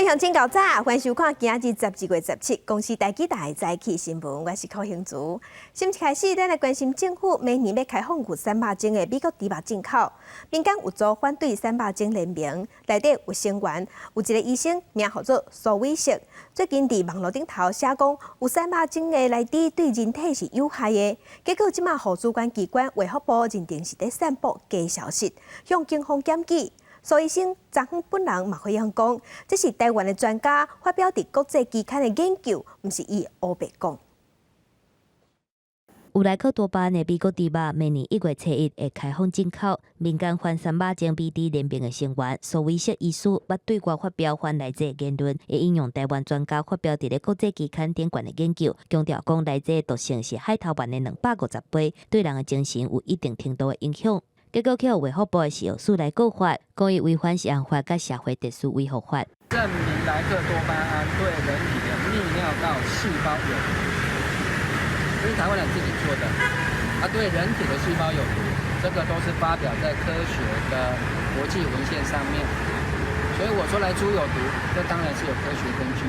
鄉親𠢕早，歡迎收看今仔日12月17公視台語台早起新聞，我是柯興竹。新聞開始，咱來關心政府明年欲開放有瘦肉精的美國豬肉進口，民間有組反對瘦肉精聯盟，內底有成員有一个醫生名號做蘇偉適，最近佇網路頂頭寫講有瘦肉精的萊豬對人體是有害的，結果這馬予主管機關衛福部認定是佇散布假消息，向警方檢舉。蘇醫生昨昏本人嘛回應講，這是台灣的專家發表佇國際期刊的研究，毋是伊烏白講。有萊克多巴胺的美國豬肉，明年1月初1會開放進口。民間反瘦肉精美豬聯盟的成員蘇偉適醫師，捌對外發表反萊劑言論，會引用台灣專家發表佇咧國際期刊頂懸的研究，強調講萊劑毒性是海頭丸的250倍，對人的精神有一定程度的影響。結果予衛福部的食藥署來告發，講伊違反食安法佮社會秩序維護法。證明萊克多巴胺對人體的泌尿道細胞有毒，這是台灣人自己做的，啊，對人體的細胞有毒，這個都是發表在科學的國際文獻上面，所以我說萊豬有毒，這當然是有科學根據。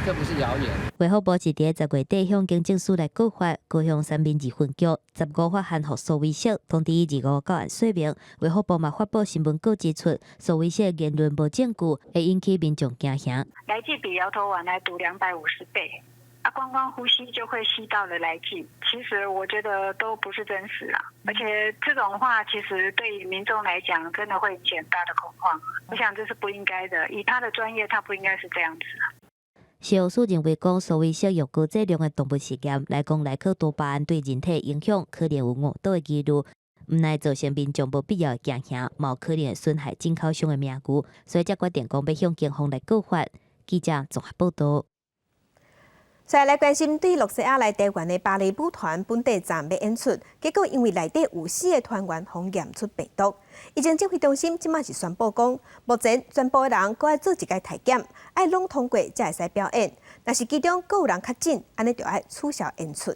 這不是謠言。衛福部是佇10月底向警政署來告發高雄三民二分局15發函予蘇偉適，通知伊25到案說明。衛福部嘛發布新聞稿指出，蘇偉適言論無證據，會引起民眾驚嚇。萊劑比搖頭丸來毒250倍，啊，光光呼吸就會吸到了萊劑。其實我覺得都不是真實啊，而且這種話其實對民眾來講，真的會引起很大的恐慌。我想這是不應該的，以他的專業，他不應該是這樣子。食藥署認為講，蘇偉適用高劑量的動物實驗來講萊克多巴胺對人體影響可能有誤導的疑慮，毋但造成民眾無必要的驚嚇，嘛有可能會損害進口商的名譽，所以才決定講欲向警方來告發。記者綜合報道。再來關心對露西亞來台灣的芭蕾舞團本底昨欲演出，結果因為內底有四个團員予驗出病毒，疫情指揮中心這馬是宣布講，目前全部的人閣愛做一擺篩檢，愛攏通過才會使表演。若是其中閣有人確診，按呢就愛取消演出。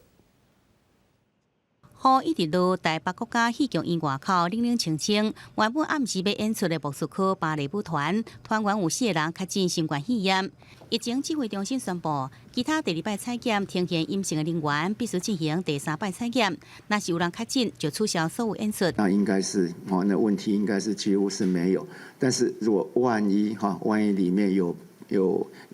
雨一直落，台北國家戲劇院外口冷冷清清。原本暗時欲演出的莫斯科芭蕾舞團團員有四个人確診新冠肺炎。疫情指揮中心宣布，其他第二擺採檢呈現陰性的人員必須進行第三擺採檢。若是有人確診，就取消所有演出。那應該是哦，那問題應該是幾乎是沒有。但是如果萬一哈，萬一裡面有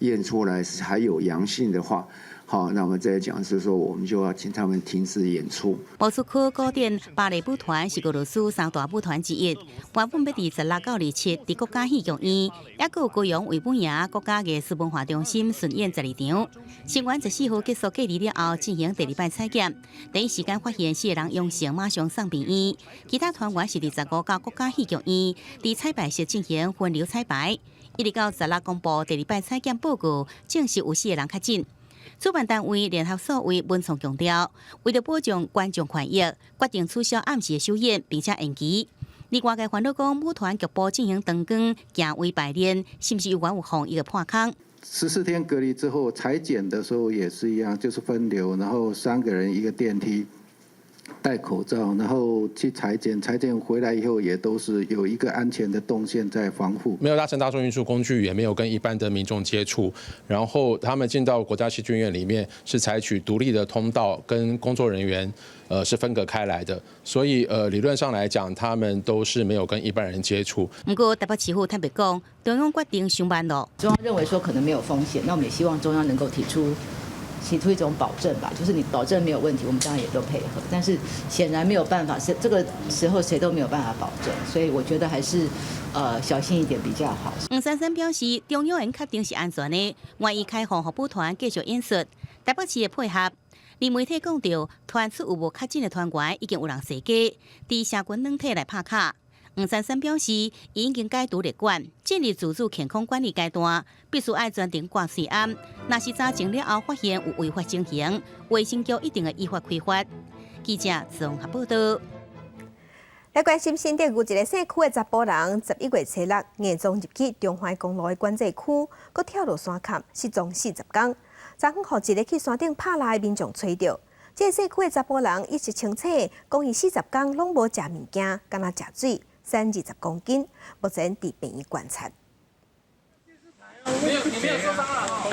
驗出來還有陽性的話，好，那我們再講是說，我們就要請他們停止演出。莫斯科古典芭蕾舞團是俄羅斯三大舞團之一，原本欲佇16到27佇國家戲劇院，抑閣有高雄衛武營國家藝術文化中心巡演12場。成員14號結束隔離了後，進行第二擺採檢，第一時間發現四个人陽性，馬上送病院。其他團員是佇15到國家戲劇院，佇彩排室進行分流彩排，一直到十六公布第二擺採檢報告，證實有四个人確診。主辦單位聯合數位文創強調，為著保障觀眾權益，決定取消暗時的首演，並且延期。另外界煩惱講，舞團局部進行斷更、行位排練，是毋是猶原有防疫的破空？ 14天隔離之後，採檢的時候也是一樣，就是分流，然後三個人一個電梯，戴口罩，然後去採檢，採檢回來以後也都是有一個安全的動線在防護。沒有搭乘大眾運輸工具，也沒有跟一般的民眾接觸，然後他們進到國家戲劇院裡面是採取獨立的通道，跟工作人員是分隔開來的，所以理論上來講，他們都是沒有跟一般人接觸。毋過台北市府坦白講，中央決定傷慢囉。中央認為說可能沒有風險，那我們也希望中央能夠提出一種保證吧，就是你保證沒有問題，我們當然也都配合。但是顯然沒有辦法，是這個時候誰都沒有辦法保證，所以我覺得還是小心一點比較好。黃珊珊表示，中央已確定是安全的，願意開放予舞團繼續演出，台北市會配合。而媒體講著，傳出有無確診的團員已經有人踅街，佇社群軟體來拍卡。黃珊珊表示，伊已經解除列管，進入自主健康管理階段，必須愛全程掛喙罨。若是查證了後發現有違法情形，衛生局一定會依法開罰。記者綜合報道。來關心新竹有一个姓區的查埔人，11月初6硬裝入去中環公路的管制區，閣跳落山崁，失蹤40工。昨昏予一个去山頂拍獵的民眾揣著。這个姓區的查埔人意識清醒，講伊40工攏無食物件，干焦食水，瘦20公斤，目前佇病院觀察。沒有，你沒有受傷啊！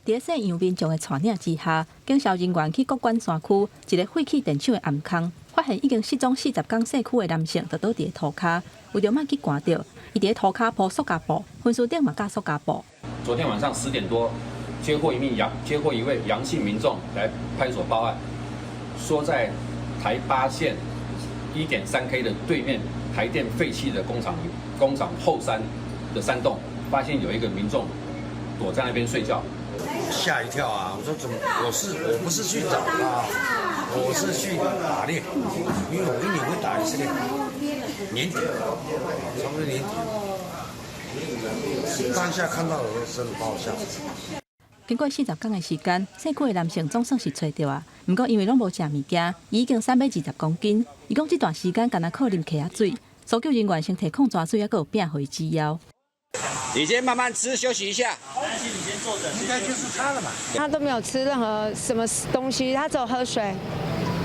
佇咧姓楊民眾的帶領之下，警消人員去國館山區一個廢棄電廠的暗空，發現已經失蹤40工社區的男性就倒佇咧塗跤，為著莫去寒著，伊佇咧塗跤鋪塑膠布，分屍頂嘛蓋塑膠布。昨天晚上10點多，接獲一位楊姓民眾來派出所報案，說在台八線1.3 K 的對面台電廢棄的工廠後山的山洞，發現有一個民眾躲在那邊睡覺。嚇一跳啊！我說怎麼？我不是去找他，我是去打獵，因為我一年會打一次獵，年底，差不多年底。當下看到的時候，真的把我嚇死。經過40工的時間，社區的男性總算是揣著啊。毋過因為攏無食物件，伊已經瘦欲20公斤。伊講這段時間干焦靠啉溪仔水，搜救人員先提礦泉水，猶閣有餅予伊止枵。你先慢慢吃，休息一下。你先坐著，應該就是他了嘛。他都沒有吃任何什麼東西，他只有喝水，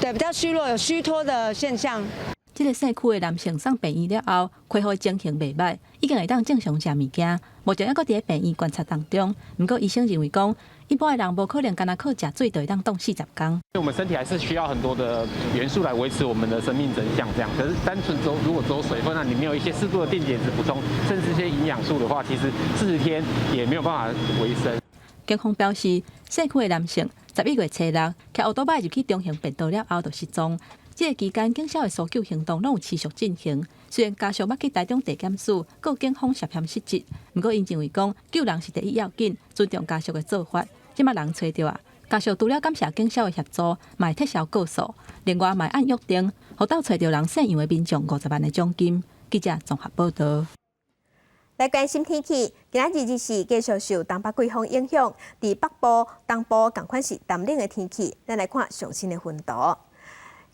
對，比較虛弱，有虛脫的現象。這個社區的男性送病院了後，恢復情形袂䆀，已經會當正常食物件，目前猶閣佇咧病院觀察當中。毋過醫生認為講，一般的人無可能干焦靠食水就會當擋40工。我們身體還是需要很多的元素來維持我們的生命真相，這樣。可是單純走，如果走水分，那你沒有一些適度的電解質補充，甚至一些營養素的話，其實40天也沒有辦法維生。警方表示，社區的男性11月初六，騎歐多擺入去中興便道了後就失蹤。這個期間，警消的搜救行動攏有持續進行。雖然家屬捌去台中地檢署告警方涉嫌失職，毋過𪜶認為講救人是第一要緊，尊重家屬的做法。這馬人揣著啊，家屬除了感謝警消的協助，嘛會撤銷告訴。另外，嘛會按約定，予鬥揣著人姓楊的民眾50萬的獎金。記者綜合報導。來關心天氣，今仔日日時繼續受東北季風影響，佇北部、東部仝款是乾冷的天氣。咱來看上新的雲圖。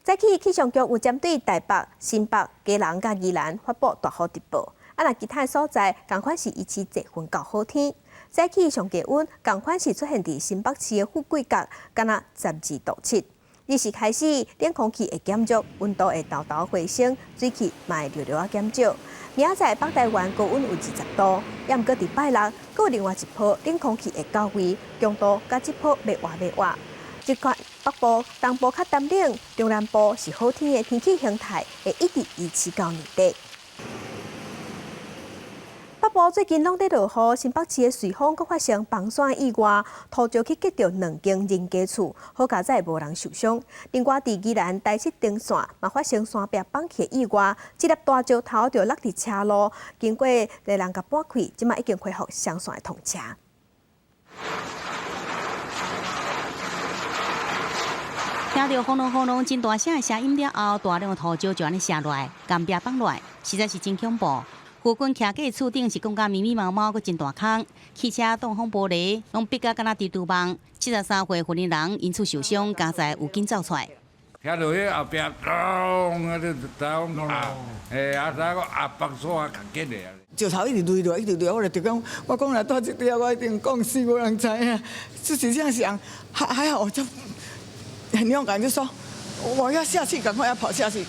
早起氣象局有針對台北、新北、基隆佮宜蘭發布大雨特報。啊，若其他所在仝款是維持濟雲到好天。早起上低溫仝款是出現佇新北市的富貴角，敢若12度7。日時開始，冷空氣會減弱，溫度會沓沓回升，水汽嘛會略略仔減少。明仔載北台灣高溫有20度，猶毋過佇拜六，閣有另外一波冷空氣會到位，強度佮這波欲倚欲倚。這款北部、東部較乾冷，中南部是好天的天氣形態，會一直維持到年底。北部最近攏佇落雨，新北市的瑞芳閣發生崩山意外，土石去擊著兩間人家厝，好佳哉無人受傷。另外，佇宜蘭台七丁線嘛發生山壁崩去的意外，一粒大石頭就落佇車路，經過人共搬開，這馬已經恢復雙線的通車。聽著轟隆轟隆真大聲的聲音了後，大量的土石就按呢瀉落來，岩壁崩落來，實在是真恐怖。附近徛家厝頂是講甲密密麻麻，閣真大空，汽車擋風玻璃攏逼甲敢若蜘蛛網。73歲婦人因此受傷，佳哉有緊走出來。聽著彼後壁咚，啊，就知影講啊，嘿，啊，知影講啊，崩山較緊的啊。石頭一直落落，一直落，我就講，我講若蹛這塊，我一定講死，無人知影。就是這樣想，還好，我就很勇敢，就說我要下去，趕快要跑下去。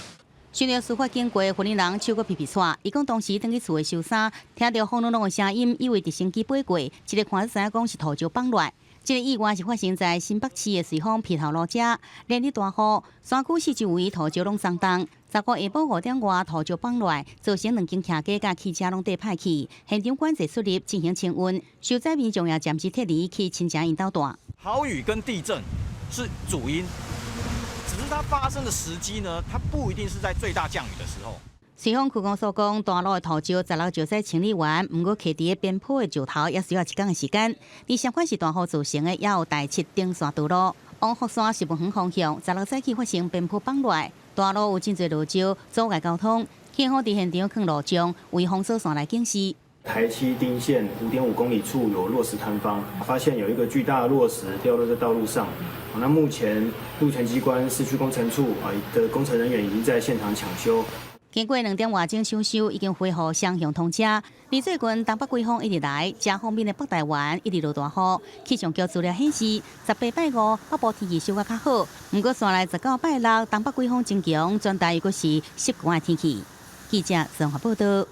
尋著事發經過，婦人手閣皮皮掣。伊講當時轉去厝內收衫，聽著轟隆隆的聲音，以為直升機飛過，一个看才知影講是土石崩落來。這个意外是發生在新北市的瑞芳埤頭路遮，連日大雨，山區四周圍土石攏鬆動。15下晡5點外，土石崩落來，造成兩間徛家佮汽車攏綴歹去。現場管制出入進行清運，受災民眾也暫時撤離去親情𪜶兜蹛。豪雨跟地震是主因。只是它發生的時機呢，它不一定是在最大降雨的時候。瑞芳區公所講，大路的土石16石屎清理完，毋過徛佇咧邊坡的石頭也需要一工的時間。而相款是大雨造成的，也有台七頂線道路往福山十分方向，16早起發生邊坡崩落來，大路有真濟落石阻礙交通，警方佇現場囥路障，為封鎖線來警示。台七丁線5.5公里處有落石坍方，發現有一個巨大的落石掉落在道路上。那目前路權機關市區工程處啊的工程人員已經在現場搶修。經過2點外鐘搶修，已經恢復雙向通車。而最近東北季風一直來，遮方面的北台灣一直落大雨。氣象局資料顯示，18拜五北部天氣小可較好，毋過紲來19拜六東北季風增強，全台閣是濕寒的天氣。記者綜合報導。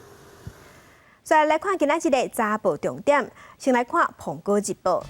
再來看今仔日的早報重點，先來看《蘋果日報》。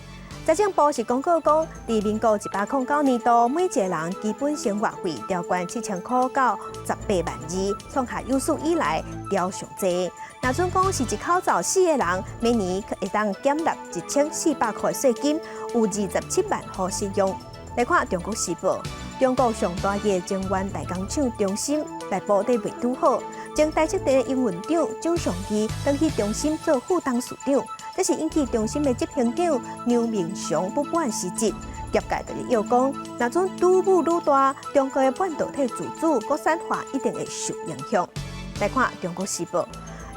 財政部是公告講，佇民國109年度，每一个人基本生活費調懸7000箍到18萬2，創下有史以來調上濟。若準講是一口罩四个人，每年會當減納1400箍稅金，有27萬戶適用。來看《中國時報》，中國上大的晶圓代工廠中芯內部咧未拄好，前台積電的營運長蔣尚義轉去中芯做副董事長，這是引起中芯的執行長梁孟松不滿辭職。業界就咧講，若準愈舞愈大，中國的半導體自主國產化一定會受影響。來看《中國時報》，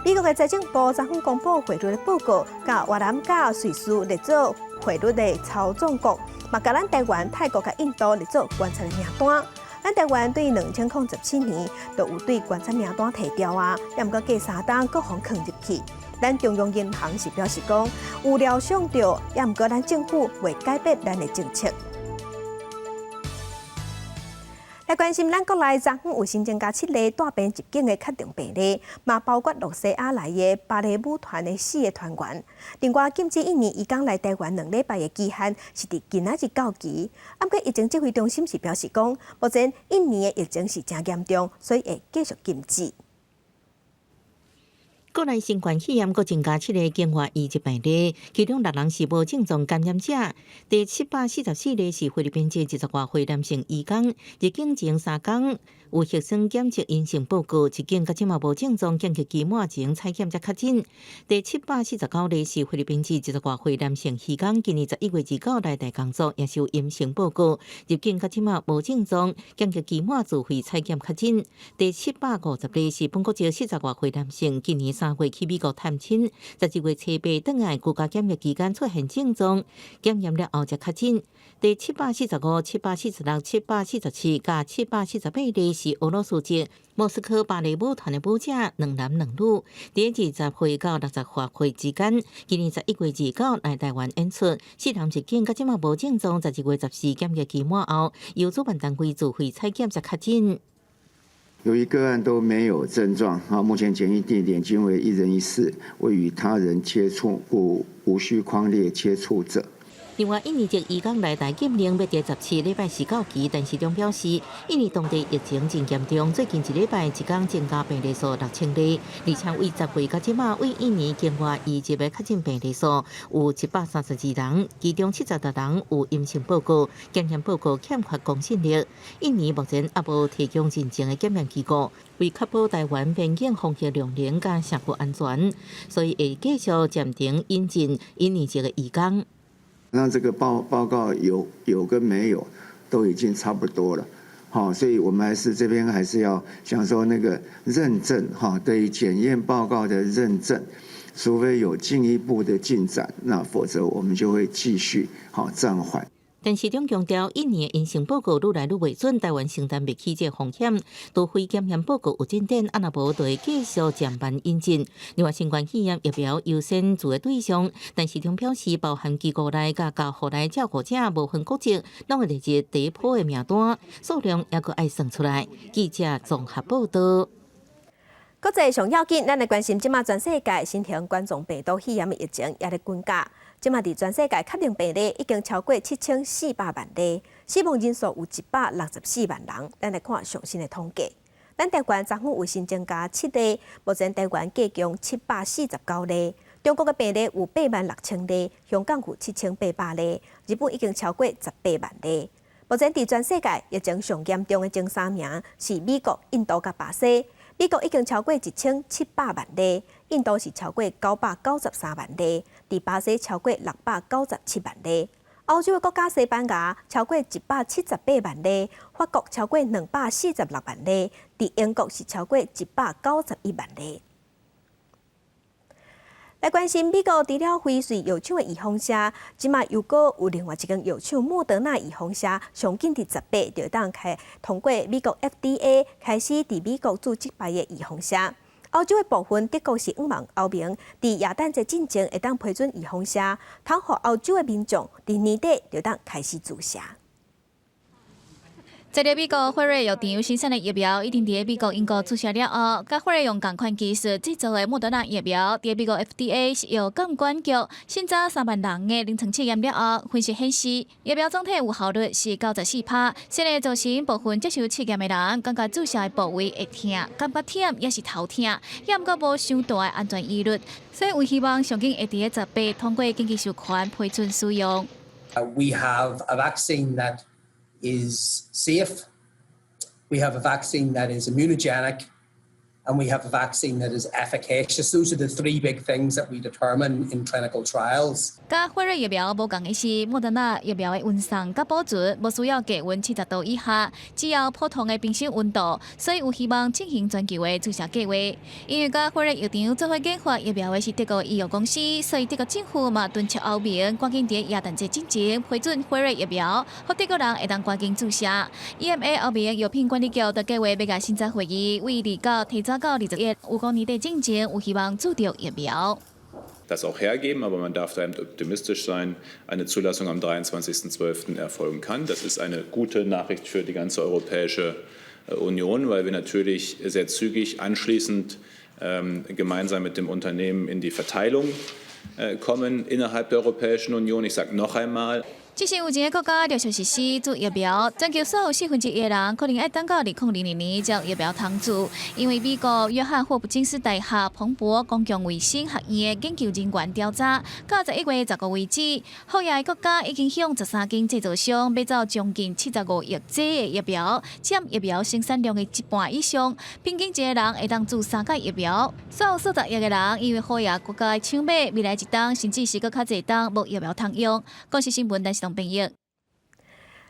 美國的財政部昨昏公布匯率的報告，共越南佮瑞士列做匯率的操縱國，嘛共咱台灣、泰國佮印度列做觀察的名單。咱台灣對2017年就有對觀察名單提調啊，也毋過過三冬閣予囥入去。咱中央銀行是表示講，有料想著，也毋過咱政府袂改變咱的政策。來關心咱國內昨昏有新增加七例帶病入境的確定病例，嘛包括露西亞來的芭蕾舞團的四个團員。另外，禁止印尼移工來台灣2禮拜的期限是佇今仔日到期。毋過疫情指揮中心是表示講，目前印尼的疫情是誠嚴重，所以會繼續禁止。國內新冠肺炎閣增加七个境外移入病例，其中六人是無症狀感染者。第744例是菲律賓籍20外歲男性移工，入境前3工有核酸檢測陰性報告，入境到這馬無症狀，檢疫期滿前採檢才確診。第749例是菲律賓籍20外歲男性移工，今年11月29來台工作，也是有陰性報告，入境到這馬無症狀，檢疫期滿自費採檢確診。第750例是本國籍40外歲男性，今年3月去美國探親，12月初八轉來居家檢疫期間出現症狀，檢驗了後才確診。第745、746、747佮748例是俄羅斯籍莫斯科芭蕾舞團的舞者，兩男兩女，佇20歲到68歲之間，今年11月29來台灣演出，四人入境到這馬無症狀，12月14檢疫期滿後，由主辦單位自費採檢才確診。由於個案都沒有症狀，啊，目前檢疫地點均為一人一室，未與他人接觸，故無需匡列接觸者。另外，印尼籍移工來台禁令欲佇17禮拜四到期，陳時中表示，印尼當地疫情真嚴重，最近一禮拜一工增加病例數6000例，而且為10月到這馬對印尼境外移入的確診病例數有732人，其中76人有陰性報告，檢驗報告欠缺公信力。印尼目前猶無提供認證的檢驗機構，為確保台灣邊境防疫量能佮社區安全，所以會繼續暫停引進印尼籍的移工。那這個報告有跟沒有都已經差不多了，好，所以我們還是這邊還是要想說那個認證哈，對於檢驗報告的認證，除非有進一步的進展，那否則我們就會繼續好暫緩。陳時中強調，印尼的陰性報告愈來愈袂準，台灣承擔袂起這個風險，除非檢驗報告有進展，啊若無就會繼續暫緩引進。另外，新冠肺炎疫苗優先注的對象，陳時中表示，包含機構內佮家護內照顧者，無分國籍，攏會列入第一波的名單，數量猶閣愛算出來。記者綜合報道。國際上要緊，咱來關心這馬全世界新型冠狀病毒肺炎的疫情也咧滾價。這馬佇全世界確定病例已經超過7400萬例，死亡人數有164萬人。咱來看上新的統計，咱台灣昨昏有新增加七例，目前台灣計共749例。中國的病例有8萬6千例，香港有7800例，日本已經超過18萬例。目前佇全世界疫情上嚴重的前三名是美國、印度佮巴西。美國已經超過1700萬例，印度是超過993萬例，佇巴西超過697萬例。歐洲的國家西班牙超過178萬例，法國超過246萬例，佇英國是超過191萬例。來關心美國除了輝瑞藥廠的預防射，這馬又閣有另外一間藥廠莫德納預防射，上緊佇18就會當開通過美國 FDA 開始佇美國注這擺的預防射。歐洲的部分，德國是向望歐盟佇耶誕節進前會當批准預防射，通予歐洲的民眾佇年底就當開始注射。這个美國輝瑞藥廠生產的疫苗已經佇美國、英國注射了後，佮輝瑞用仝款技術製造的莫德納疫苗，佇美國 FDA 食藥監管局審查3萬人的臨床試驗了後，分析顯示疫苗總體有效率是94%，雖然造成部分接受試驗的人感覺注射的部位會疼，感覺忝抑是頭疼，抑毋過無傷大的安全疑慮，所以有希望上緊會佇十八通過緊急授權批准使用。 We have a vaccine that is safe. We have a vaccine that is immunogenic, and we have a vaccine that is efficacious. Those are the three big things that we determine in clinical trials. 佮輝瑞疫苗無仝的是，莫德納疫苗的運送佮保存無需要低溫70度以下，只要普通的冰室溫度，所以有希望進行全球的注射計劃。因為佮輝瑞藥廠做伙研發疫苗的是德國醫藥公司，所以德國政府嘛敦促歐盟趕緊佇耶誕節進前批准輝瑞疫苗，予德國人會當趕緊注射。EMA 歐盟藥品管理局的計劃欲共審查會議，為二九提早到21，預估年底進前有希望注著疫苗。 Das auch hergeben, aber man darf da eben optimistisch sein, eine Zulassung am 23.12. erfolgen kann. Das ist eine gute Nachricht für die ganze Europäische Union, weil wir natürlich sehr zügig anschließend gemeinsam mit dem Unternehmen in die Verteilung kommen innerhalb der Europäischen Union. Ich sage noch einmal, 只是有一個國家陸續實施注疫苗，全球所有1/4的人可能愛等到2022年才有疫苗通注。因為美國約翰霍普金斯大學彭博公共衛生學院的研究人員調查，到11月15為止，富裕的國家已經向13間製造商買走將近75億劑的疫苗，佔疫苗生產量的一半以上。平均一個人會當注三劑疫苗。所有數十億的人因為富裕國家的搶買，未來一冬甚至是閣較濟冬無疫苗通用。公視新聞陳世東編譯。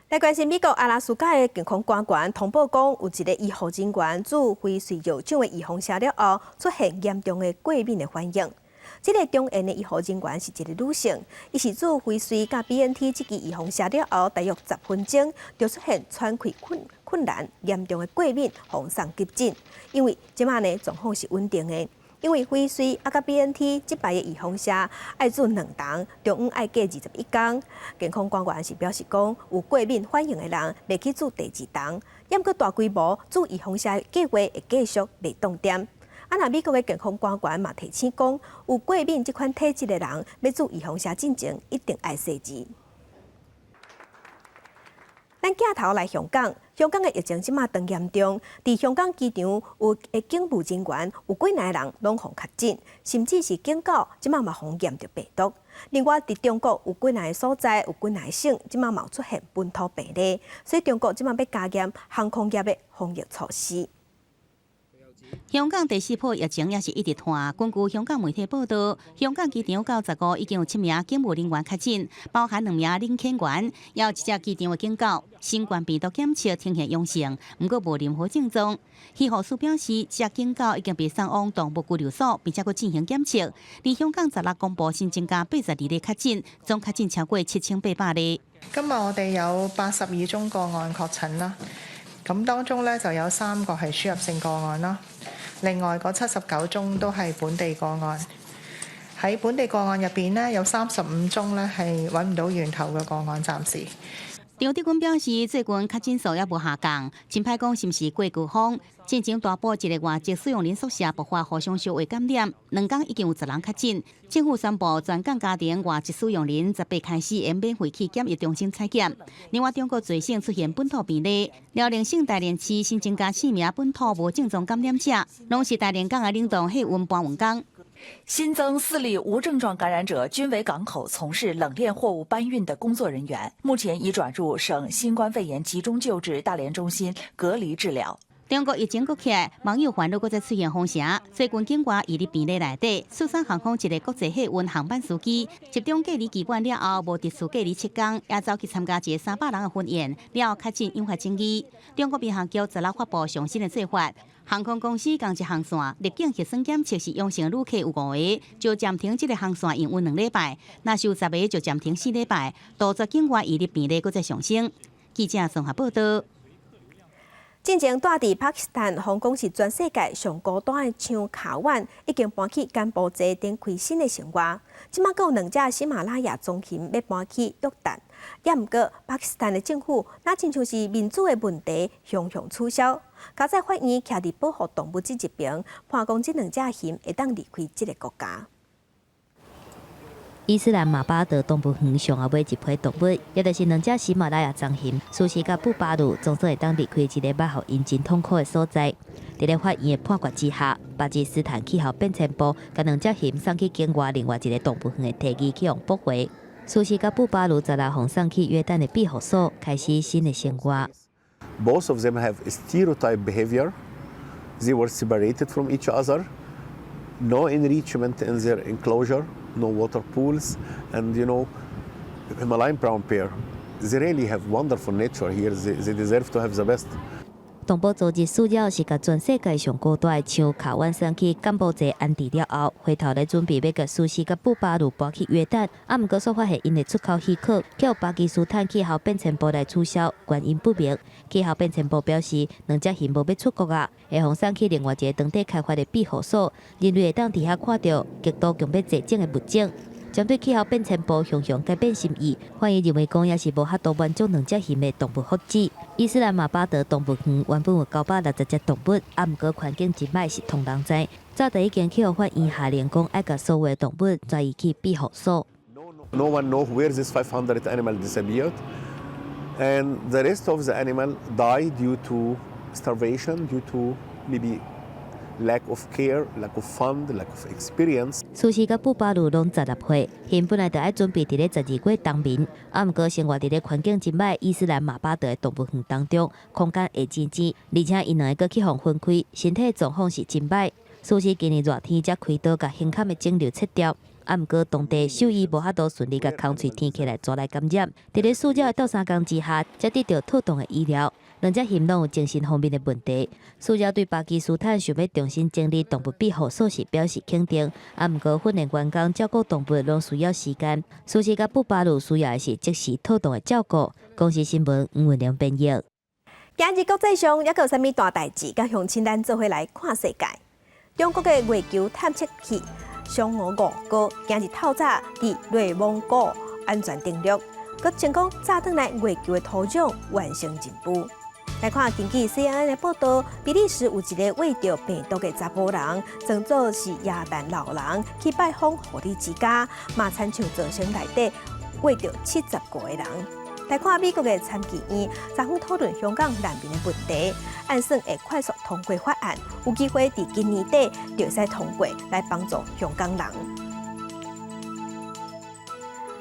來關心美國阿拉斯加的健康官員通報講，有一個醫護人員注輝瑞藥廠的預防射了後，出現嚴重的過敏的反應。這個中研的醫護人員是一個女性，伊是注輝瑞佮 BNT 這支預防射了後，大約10分鐘就出現喘氣困難、嚴重的過敏，予送急診。因為這馬呢狀況是穩定的。因為輝瑞啊佮 BNT 這擺的預防射愛注兩筒，中央愛隔21天。健康官員是表示講，有過敏反應的人袂去注第二筒，毋過大規模注預防射的計劃會繼續袂凍點。啊，若美國的健康官員嘛提醒講，有過敏這款體質的人，欲注預防射進前一定愛細緻。咱鏡頭來香港，香港的疫情這馬當嚴重，佇香港機場有的警務人員有幾若個人攏予確診，甚至是警狗這馬嘛予驗著病毒。另外，佇中國有幾若個所在，有幾若個省，這馬嘛有出現本土病例，所以中國這馬欲加嚴航空業的防疫措施。香港第四波疫情也是一直拖。根據香港媒體報道，香港機場到15已經有七名警務人員確診，包含兩名領遣員，也有一隻機場的警狗。新冠病毒檢測呈現陽性，毋過無任何症狀。醫護署表示，這隻警狗已經被送往動物拘留所，並且閣進行檢測。而香港十六公布新增加82例確診，總確診超過7800例。今日我哋有82宗個案確診啦。咁當中咧就有三個係輸入性個案啦，另外嗰79宗都係本地個案。喺本地個案入邊呢，有35宗咧係揾唔到源頭嘅個案，暫時。張德軍表示，最近確診數也無下降，真歹講是毋是過高峰。進前大埔一個外籍使用人宿舍爆發互相相話感染，2天已經有10人確診。政府宣布，全港家庭外籍使用人十八開始會免費去檢疫中心採檢。另外，中國濟省出現本土病例，遼寧省大連市新增加四名本土無症狀感染者，攏是大連港的冷凍貨運搬運工。新增4例無症狀感染者，均為港口從事冷鏈貨物搬運的工作人員，目前已轉入省新冠肺炎集中救治大連中心隔離治療。中國疫情閣起來，網友煩惱閣再出現封城。最近境外移入病例內底，四川航空一個國際客運航班司機集中隔離期滿了後，無特殊隔離7天，也走去參加一個300人的婚宴，了後確診引發爭議。中國民航局十六發布上新的做法，航空公司仝一航線入境核酸檢測是陽性旅客有五個，就暫停這個航線營運2禮拜；若是有10個，就暫停4禮拜，杜絕境外移入病例閣再上升。記者綜合報道。進前蹛佇巴基斯坦，予人講是全世界上孤單的象卡宛，已經搬去柬埔寨展開新的生活。這馬閣有兩隻喜馬拉雅棕熊欲搬去約旦，也毋過巴基斯坦的政府，若親像是民主的問題，雄雄取消。加在法院徛佇保護動物這一邊，判講這兩隻熊會當離開這個國家。伊斯蘭馬巴德動物園上後尾一批動物，也就是兩隻喜馬拉雅棕熊，蘇西佮布巴魯，總算會當離開這個捌予𪜶真痛苦的所在。佇咧法院的判決之下，巴基斯坦氣候變遷部共兩隻熊送去境外另外一個動物園的提議去予駁回。蘇西佮布巴魯十六予送去約旦的庇護所，開始新的生活。 Both of them have stereotype behavior. They were separated from each other. No enrichment in their enclosure. No water pools, and Himalayan brown bear, they really have wonderful nature here. They deserve to have the best. 動保組織死鳥是共全世界上孤單的象卡宛送去柬埔寨安置了後，回頭咧準備欲共蘇西佮布巴魯搬去約旦，啊，毋過煞發現𪜶的出口許可，予巴基斯坦氣候變遷部來取消，原因不明。氣候變遷部表示，兩隻熊無欲出國啊，會予送去另外一個當地開發的庇護所，人類會當佇遐看著極度強欲絕種的物種。針對氣候變遷部雄雄改變心意，法院認為講也是無法度滿足兩隻熊的動物福祉。伊斯蘭馬巴德動物園原本有960隻動物，啊，毋過環境真歹是統人知，早就已經去予法院下令講愛共所有的動物轉移去庇護所。 No one know where this 500 animal disappeared, and the rest of the animal died due to starvation, due to maybe lack of care, lack of fund, lack of experience. 蘇西佮布巴魯攏16歲，𪜶本來就愛準備佇咧12月冬眠，啊，毋過生活佇咧環境真歹伊斯蘭馬巴德的動物園當中，空間會真擠，而且𪜶兩個閣去予分開，身體狀況是真歹。蘇西今年熱天才開刀共胸坎的腫瘤切掉，啊，毋過當地獸醫無法度順利共空喙天起來跩來感染。佇咧死鳥的鬥相共之下，才得著妥當的醫療。兩隻熊攏有精神方面的問題。死鳥對巴基斯坦想欲重新整理動物庇護所是表示肯定，啊，毋過訓練員工照顧動物攏需要時間。蘇西佮布巴魯需要的是即時妥當的照顧。公視新聞吳文良編譯。今日國際上猶閣有啥物大代誌？佮鄉親咱做伙來看世界。中國的月球探測器嫦娥5號今日透早佇內蒙古安全登陸，閣成功炸轉來月球的土壤，完成任務。來看根據 CNN 的報道，比利時有一个患著病毒的查埔人，裝做是耶誕老人去拜訪護理之家，嘛親像造成內底穢著75個人。來看美國的參議院，昨昏討論香港難民的問題，按算會快速通過法案，有機會佇今年底就會使通過，來幫助香港人。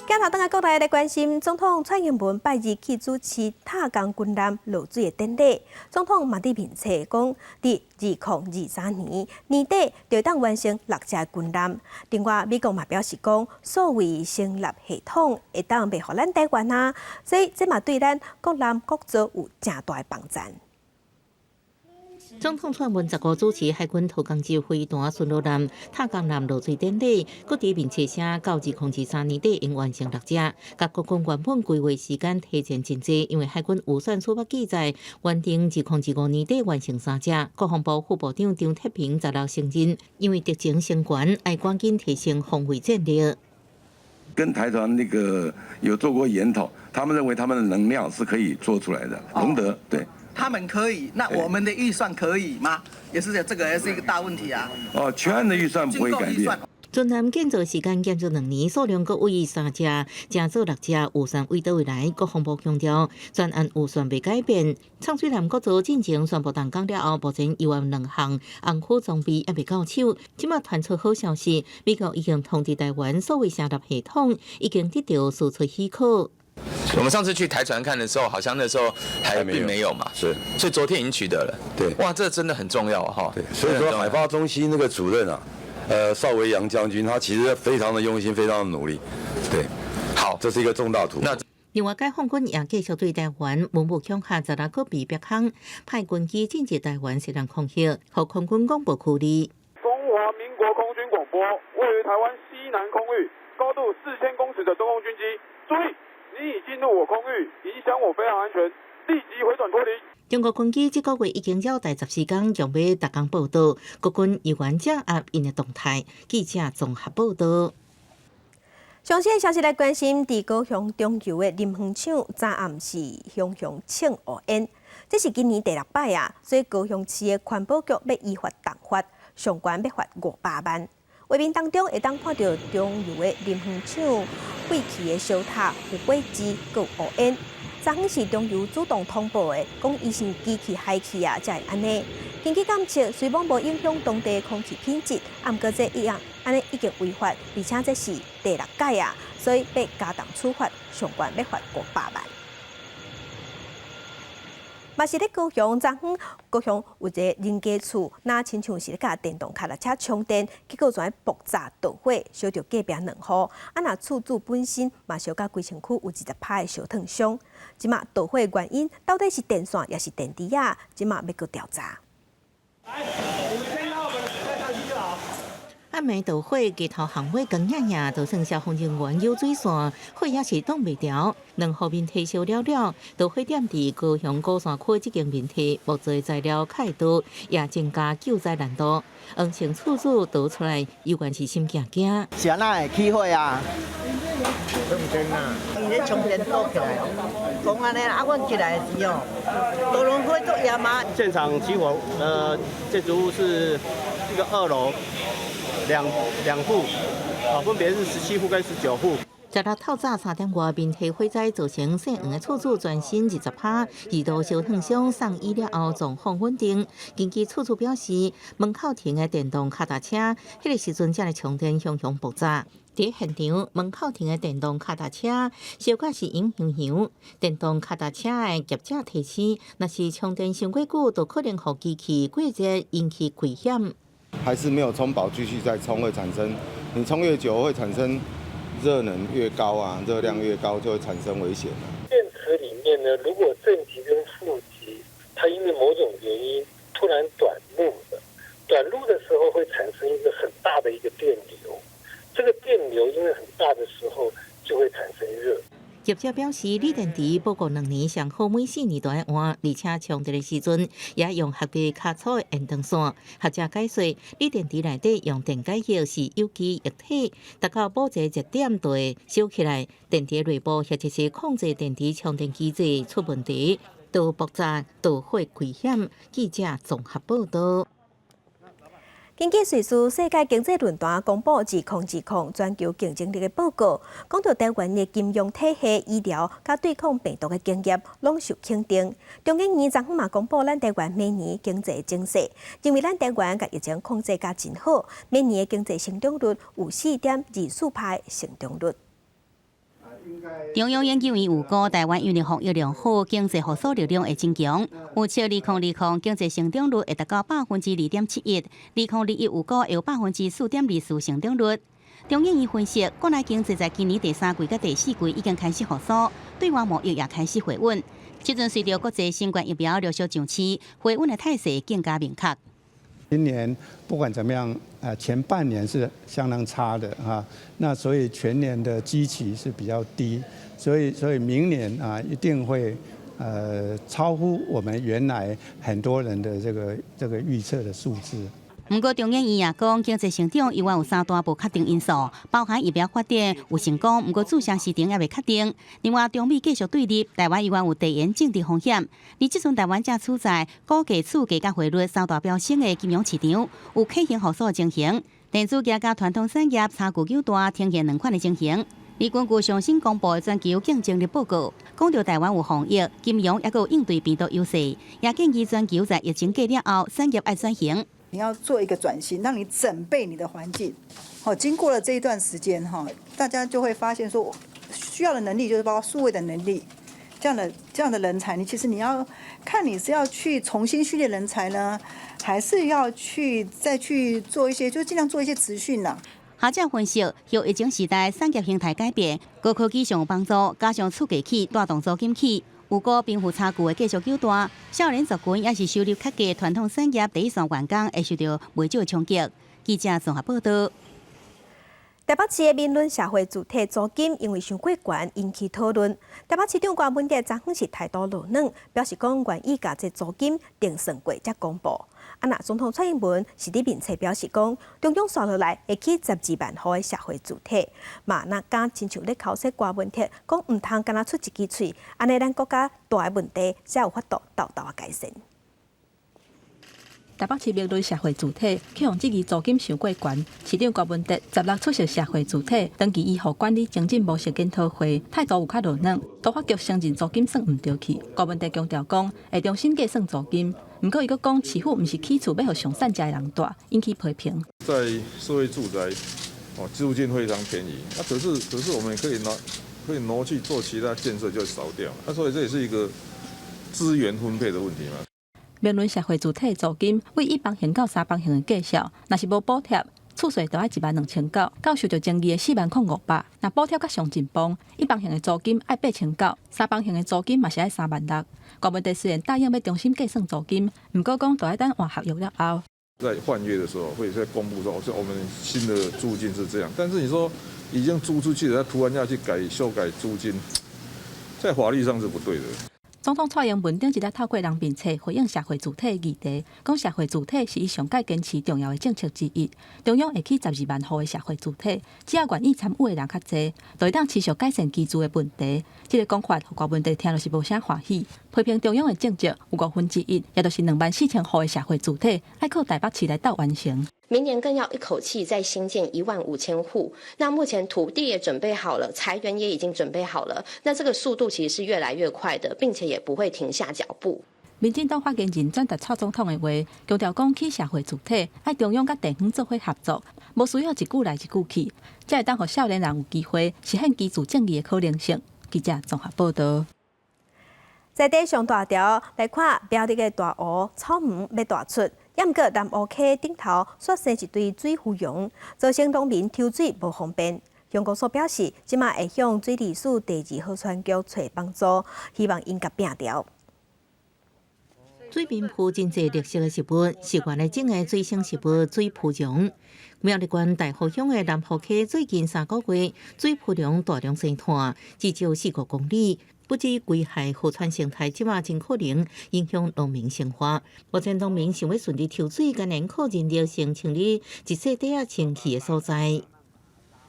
鏡頭轉來國內來關心，總統蔡英文拜二去主持塔江軍艦落水的典禮。總統嘛佇面冊講，佇2023年年底就當完成六隻軍艦。另外，美國嘛表示講，數位聲納系統會當賣予咱台灣啊，所以這嘛對咱國艦國造有誠大的幫助。總統蔡英文15主持海軍桃江級飛彈巡邏艦塔江艦落水典禮，閣佇面冊寫到2023年底應完成六隻，佮國軍原本規劃時間提前真濟，因為海軍預算書捌記載，原定2025年底完成三隻。國防部副部長張鐵平16承認，因為敵情升懸，愛趕緊提升防衛戰力。跟台船那個有做過研討，他們認為他們的能量是可以做出來的，龍德對。他們可以，那我們的預算可以嗎？也是這個，也是一個大問題啊。哦，全案的預算不會改變。軍艦建造時間減少2年，數量閣為三隻，增做六隻，預算為佗位來？國防部強調，全案預算未改變。長水艦國造進前宣布動工了後，目前猶有兩項紅區裝備猶未到手。這馬傳出好消息，美國已經通知台灣，數位聲納系統已經得著輸出許可。我們上次去台船看的時候，好像那時候還並沒有嘛，是，所以昨天已經取得了。對，哇，這真的很重要哈。對，所以說海發中心那個主任啊，邵維陽將軍，他其實非常的用心，非常的努力。對，好，這是一個重大突破。另外，解放軍也繼續對台灣文武恐嚇16個比北方派軍機進入台灣西南空域，予空軍廣播區裡。中華民國空軍廣播，位於台灣西南空域，高度4000公尺的中共軍機，注意！你已進入我空域，影響我飛航安全，立即回轉脫離。中國軍機這個月已經繞台14工，強欲逐工報道，國軍猶原掌握𪜶的動態。記者綜合報道。上新消息來關心，佇高雄中油的林園廠，昨暗是熊熊衝烏煙，這是今年第六擺啊，所以高雄市的環保局欲依法重罰，上懸欲罰500萬。畫面當中會當看著中油的林園廠廢棄的燒塔有火舌，閣有烏煙。昨昏是中油主動通報的，講伊是機器害去啊，才會按呢。根據監測，雖罔無影響當地空氣品質，啊，毋過這一樣按呢已經違法，而且這是第六擺啊，所以欲加重處罰，上懸欲罰500萬。嘛是咧高雄，昨昏高雄有一個人家厝，若親像是咧共電動跤踏車充電，結果跩爆炸著火，燒著隔壁兩戶。啊，若厝主本身嘛燒甲規身軀有20%的燒燙傷。這馬著火原因到底是電線抑是電池仔？這馬欲閣調查。來，我們先讓我們的帶上去就好。暗暝著火，街頭巷尾光影影，就算消防人員游水線，火也是擋袂牢。兩戶面體燒了了，著火點佇高雄鼓山區這間面體木造材料較會多，也增加救災難度。黃姓厝主逃出來，猶原是心驚驚。是按怎會起火啊？充電啊！伊咧充電倒起來，講按呢，啊，阮起來的時候，都攏火足炎啊。現場起火，建築物是一個二樓。兩戶，啊，分別是17戶跟19戶。十六透早3點外，面體火災造成姓黃的厝主全身20%二度燒燙傷，送醫了後狀況穩定。根據厝主表示，門口停的電動跤踏車，彼個時陣才來充電，熊熊爆炸。佇現場門口停的電動跤踏車，燒甲是影熊熊。電動跤踏車的業者提醒，若是充電傷過久，就可能予機器過熱，引起危險。還是沒有充飽，繼續再充會產生，你充越久會產生熱能越高啊，熱量越高就會產生危險。電池裡面呢，如果正極跟負極，它因為某種原因突然短路了，短路的時候會產生一個很大的一個電流，這個電流因為很大的時候就會產生熱。業者表示，鋰電池保固2年，上好每4年都愛換，而且充電的時陣也用合格較粗的延長線。學者解說，鋰電池內底用電解液是有機液體，達到某一個熱點就會燒起來，電池內部或者是控制電池充電機制出問題，都爆炸導火危險。記者綜合報道。根據瑞士世界經濟論壇公布2020全球競爭力的報告，講到台灣的金融體系、醫療佮對抗病毒的經驗，攏受肯定。中研院昨昏嘛公布咱台灣明年經濟情勢，認為咱台灣共疫情控制甲真好，明年的經濟成長率有4.24%的成長率。中央研究院預估，台灣因為防疫良好，經濟復甦力量會增強。預測2020經濟成長率會達到2.71%，2021預估會有4.24%成長率。中研院分析，國內經濟在今年第三季佮第四季已經開始復甦，對外貿易也開始回穩。這陣隨著國際新冠疫苗陸續上市，回穩的態勢更加明確。今年不管怎麼樣，前半年是相當差的啊，那所以全年的基期是比較低，所以明年啊一定會超乎我們原來很多人的這個預測的數字。毋過中研院也講，經濟成長猶原有三大無確定因素，包含疫苗發展有成功，毋過注射時程猶未確定。另外，中美繼續對立，台灣猶原有地緣政治風險。而這陣台灣正處在股價、厝價佮匯率三大飆升的金融市場，有可能復甦的情形。電子業佮傳統產業差距較大，呈現兩款的情形。而根據上新公布的全球競爭力報告，講著台灣有防疫、金融，猶閣有應對病毒優勢，也建議全球在疫情過了後，產業愛轉型。你要做一個轉型，讓你準備你的環境。好，經過了這一段時間，哈，大家就會發現說，需要的能力就是包括數位的能力，這樣的人才，你其實你要看你是要去重新訓練人才呢，還是要去再去做一些，就盡量做一些職訓啦。學者分析，後疫情時代產業形態改變，高科技上有幫助，加上厝價起，帶動租金起。有過貧富差距會繼續擴大，少年族群也是收入較低，傳統產業第一線員工會受著袂少衝擊。記者綜合報道。台北市的民倫社會住宅租金因為傷過懸，引起討論。台北市長柯文哲昨昏是態度落軟，表示講願意共這租金定算過才公布。啊，若總統蔡英文是佇面冊表示講，中央紲落來會起12萬戶的社會住宅，嘛若敢親像咧口說柯文哲講毋通干焦出一支喙，按呢咱國家大的問題才有法度沓沓仔改善。台北市民倫社會住宅去予質疑租金傷過懸，市長柯文哲16出席社會住宅長期醫護管理精進模式研討會，態度有較落軟，都發局承認租金算毋著去。柯文哲強調講，會重新計算租金，毋過伊閣講市府毋是起厝欲予上散食的人蹛，引起批評。在社會住宅，哦，租金非常便宜，啊，可是我們可以拿可以挪去做其他建設就少掉，啊，所以這也是一個資源分配的問題嘛。民倫社會住宅租金為一房型到三房型的介紹，若是無補貼，厝稅就愛1萬2900，較受著爭議的4萬零500。若補貼較上進步，一房型的租金愛8900，三房型的租金嘛是愛3萬6。柯文哲雖然答應欲重新計算租金，毋過講著愛等換合約了後。在換約的時候，會再公布說，我們新的租金是這樣。但是你說已經租出去了，突然要去改修改租金，在法律上是不對的。總統蔡英文頂一日透過人面冊回應社會住宅議題，講社會住宅是伊上蓋堅持重要的政策之一。中央會起12萬戶的社會住宅，只要願意參與的人較濟，就會當持續改善居住的問題。這个講法，予柯文哲聽著是無啥歡喜，批評中央的政績有1/5，也就是24,000戶的社會住宅，愛靠台北市來鬥完成。明年更要一口氣再新建15,000戶。那目前土地也準備好了，財源也已經準備好了。那這個速度其實是越來越快的，並且也不會停下腳步。民進黨發言人轉達蔡總統的話，強調講起社會住宅，愛中央佮地方做伙合作，無需要一句來一句去，才會當予少年人有機會實現居住正義的可能性。記者綜合報導。在地上大條來看，苗栗的大湖草莓欲大出，毋過南湖溪頂頭煞生一堆水芙蓉，造成農民抽水無方便。鄉公所表示，這馬會向水利署第二河川局揣幫助，希望𪜶共摒掉。水面浮真濟綠色的植物，是原來種的水生植物水芙蓉。苗栗縣大湖鄉的南湖溪最近3個月，水芙蓉大量生湠，至少4、5公里。不止危害河川生態，這馬真可能影響農民生活。目前農民想欲順利抽水，干焦靠人力先清理一塊地仔清氣的所在。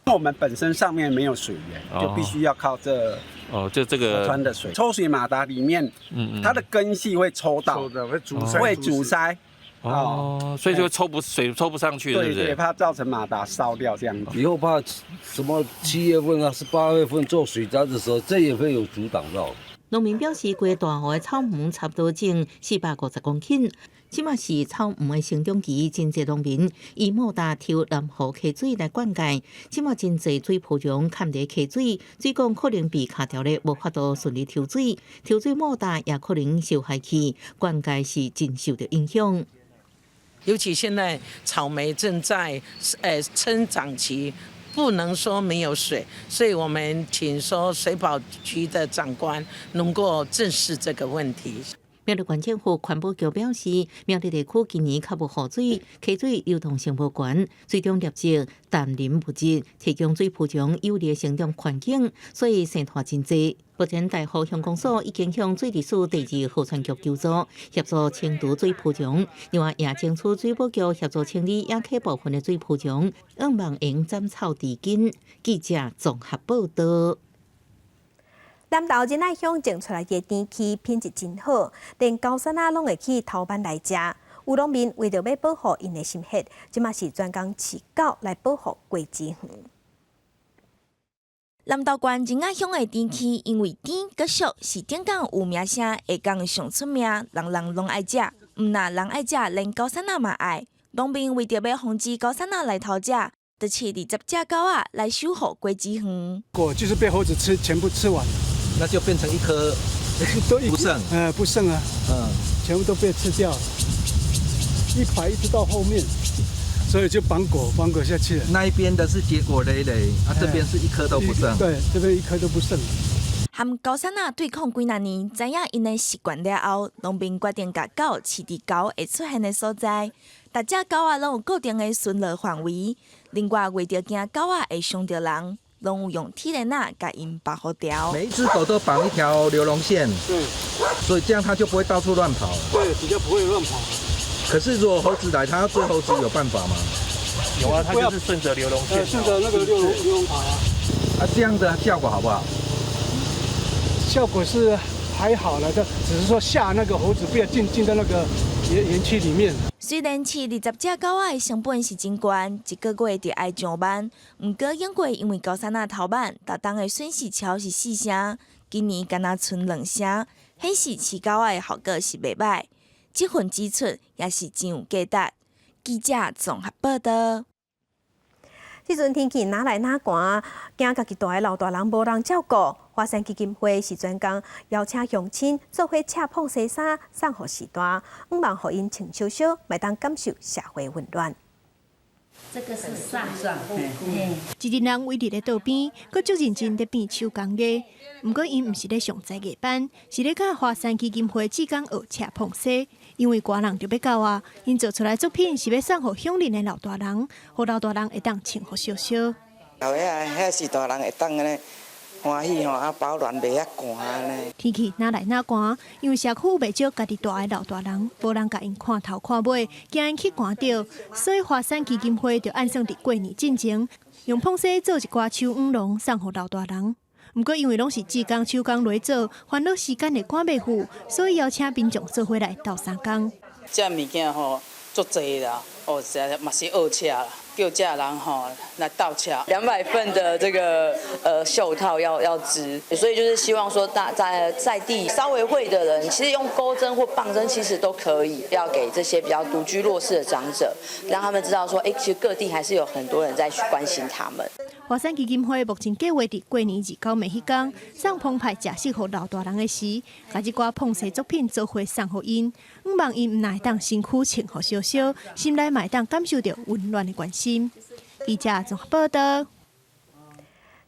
我們本身上面沒有水源，就必須要靠這哦，就這個川的水。抽水馬達裡面，它的根系會抽到，會阻塞，會阻塞。哦，所以就抽不水抽不上去，對不對？對，怕造成馬達燒掉這樣子。以後怕什麼7月份啊，是8月份做水災的時候，這也會有阻擋到。農民表示，規大湖的草莓差不多種450公頃，這馬是草莓的生長期，真濟農民以馬達抽南湖溪水來灌溉。這馬真濟水芙蓉崁佇溪水，水管可能被卡牢咧，無法度順利抽水，抽水馬達也可能受害去，灌溉是真受著影響。尤其現在草莓正在成長期，不能說沒有水，所以我們請說水保局的長官能夠正視這個問題。苗栗縣政府環保局表示，苗栗地區今年較無雨水，溪水流動性無懸，水中濁質氮磷物質提供水芙蓉有利的生長環境，所以生湠真濟。目前大湖鄉公所已經向水利署第二河川局求助，協助清除水芙蓉。另外，也爭取水保局協助清理野溪部分的水芙蓉，向望會斬草除根。記者綜合報導。南投仁愛鄉種出來的甜柿品質真好，連高山仔攏會去頭班來食。有農民為著欲保護𪜶的心血，這馬是專工飼狗來保護果子園。南投縣仁愛鄉的甜柿因為甜閣俗，是頂港有名聲，下港上出名，人人攏愛食。毋但人愛食，連高山仔嘛愛。農民為著欲防止高山仔來偷食，就飼20隻狗仔來守護果子園。果就是被猴子吃，全部吃完了。那就變成一顆不剩，不剩啊，全部都被吃掉了，一排一直到後面，所以就綁果，綁果下去了。那一邊的是結果累累，啊，這邊是一顆都不剩。對，這邊一顆都不剩。和猴捒仔對抗幾若年，知影𪜶的習慣了後，農民決定共狗飼佇猴會出現的所在。逐隻狗仔攏有固定的巡邏範圍。另外，為著驚狗仔會傷著人，攏有用鐵鏈仔共𪜶綁予牢。每一隻狗都綁一條流籠線，對，所以這樣它就不會到處亂跑。對，比較不會亂跑。可是如果猴子來，它要追猴子有辦法嗎？有啊，它就是順着流籠線，順着那個流籠流籠跑啊。啊，這樣的效果好不好？效果是還好了，就只是說嚇那個猴子不要進到那個園區裡面。雖然飼20隻狗仔的成本是真懸，一個月就愛上萬。毋過永過因為猴捒仔偷挽，逐冬的損失超是四成，今年干焦賰兩成，顯示飼狗仔的效果是袂䆀。這份支出也是真有價值。記者綜合報道。這陣天氣若來若寒，驚家己蹛的老大人無人照顧。華山基金會是專工邀請鄉親做伙車膨西衫送予序大，向望予𪜶穿少少，會當感受社會溫暖。這個是上上，一群人圍佇咧桌邊，閣足認真咧變手工藝。毋過𪜶毋是咧上才藝班，是咧佮華山基金會志工學車膨紗。因為寒人就欲到啊，𪜶做出來作品是欲送予鄉鄰的老大人，予老大人會當穿予燒燒。後尾啊，遐序大人會當按呢歡喜吼，啊保暖袂遐寒按呢。天氣若來若寒，因為社區有袂少家己蹛的老大人，無人共𪜶看頭看尾，驚𪜶去寒著，所以華山基金會就按算佇過年進前，用膨紗做一寡手紡籠送予老大人。毋過因為攏是志工手工來做，煩惱時間會趕袂赴，所以邀請民眾做伙來鬥相共。這物件吼足濟啦，哦，實在嘛是學車啦，叫這人吼來鬥車。 200份的這個袖套要織，所以就是希望說大在地稍微會的人，其實用鈎針或棒針其實都可以，要給這些比較獨居弱勢的長者，讓他們知道說，欸，其實各地還是有很多人在關心他們。華山基金會目前計劃佇過年29暝彼工送澎湃食食予老大人的時，共這寡膨紗作品做伙送予𪜶，向望𪜶毋但會當身軀穿予燒燒，心內嘛會當感受著溫暖的關心。記者綜合報道。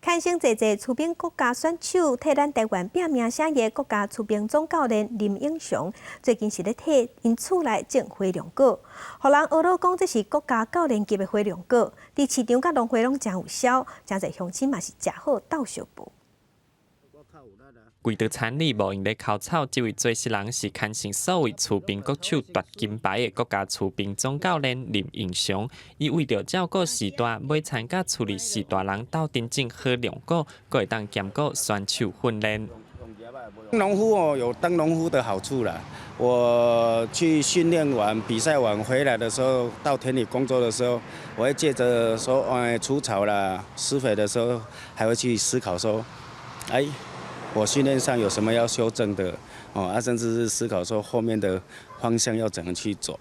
牽生濟濟出兵國家選手，替咱台灣拼名聲的國家出兵總教練林永祥，最近是咧替𪜶厝內種火龍果，予人呵咾講這是國家教練級的火龍果，佇市場佮農會攏誠有銷，誠濟鄉親嘛是食好鬥相報。跪佇田裡無閒咧摳草，這位做事人是牽成所謂出兵國手奪金牌的國家出兵總教練林英祥。伊為著照顧序大，買田佮厝裡序大人鬥陣種火龍果，閣會當兼顧選手訓練。農夫哦，有當農夫的好處啦。我去訓練完、比賽完回來的時候，到田裡工作的時候，我會借著說，除草啦、施肥的時候，還會去思考說，哎，我訓練上有什麼要修正的？哦，啊，甚至是思考說後面的方向要怎樣去走。